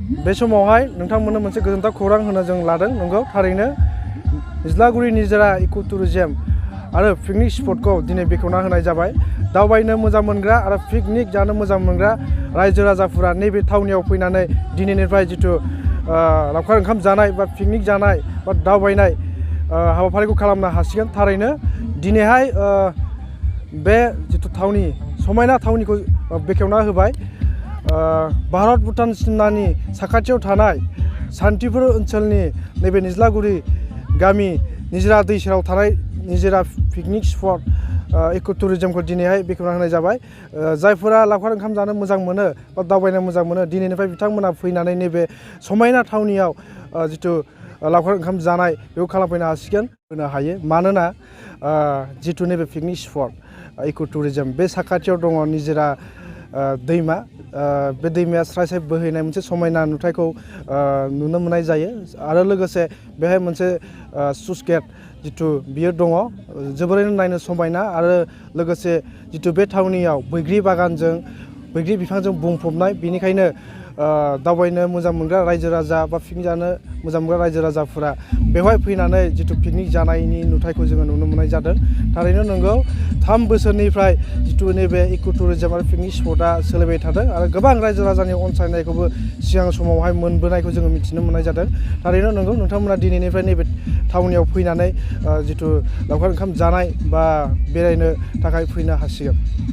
बे समावहाय नोंथांमोननो मोनसे गोजोनथाव खौरां होनो जों लादों। नंगौ थारैनो निज्लागुरि निजोरा इको टुरिज्म आरो पिकनिक स्पटखौ दिनै बेखेवना होनाय जाबाय। दावबायनो मोजां मोनग्रा आरो पिकनिक जानो मोजां मोनग्रा रायजो राजाफोरा नैबे थावनियाव फैनानै दिनैनिफ्राय जिथु लावखार ओंखाम जानाय बा पिकनिक जानाय बा दावबायनाय हाबाफारिखौ खालामनो हासिगोन। थारैनो दिनैहाय बे जिथु थावनि समायना थावनिखौ बेखेवना होबाय। भारत भुटान सिमनानि साखाथियाव थानाय सान्तिपुर ओनसोलनि नैबे निज्लागुरि गामि निजोरा दै सेराव थानाय निजोरा पिकनिक स्पट इको टुरिज्मखौ दिनैहाय बेखेवना होनाय जाबाय। जायफोरा लावखार ओंखाम जानो मोजां मोनो बा दावबायनो मोजां मोनो दिनैनिफ्राय बिथांमोना फैनानै नैबे समायना थावनियाव जिथु लावखार ओंखाम जानाय बेखौ खालामफैनो हासिगोन होनो हायो। मानोना जिथु नैबे पिकनिक स्पट इको टुरिज्म बे साखाथियाव दङ निजोरा दैमा। बे दैमाया स्राय स्राय बोहैनाय मोनसे समायना नुथायखौ नुनो मोननाय जायो। आरो लोगोसे बेहाय मोनसे स्लुइस गेट जिथु बियो दङ, जोबोरैनो नायनो समायना। आरो लोगोसे जिथु बे थावनियाव बैग्रि बागानजों बैग्रि बिफांजों बुंफबनाय, बेनिखायनो दावबायनो मोजां मोनग्रा रायजो राजा बा पिकनिक जानो मोजां मोनग्रा रायजो राजाफोरा बेवहाय फैनानै जिथु पिकनिक जानायनि नुथायखौ जोङो नुनो मोननाय जादों। थारैनो नंगौ 3 बोसोरनिफ्राय जिथु नैबे इको टुरिज्म आरो पिकनिक स्पटआ सोलिबाय थादों आरो गोबां रायजो राजानि अनसायनायखौबो सिगां समावहाय मोनबोनायखौ जोङो मिथिनो मोननाय जादों। थारैनो नंगौ नोंथांमोना दिनैनिफ्राय नैबे थावनियाव फैनानै जिथु लावखार ओंखाम जानाय बा बेरायनो थाखाय फैनो हासिगोन।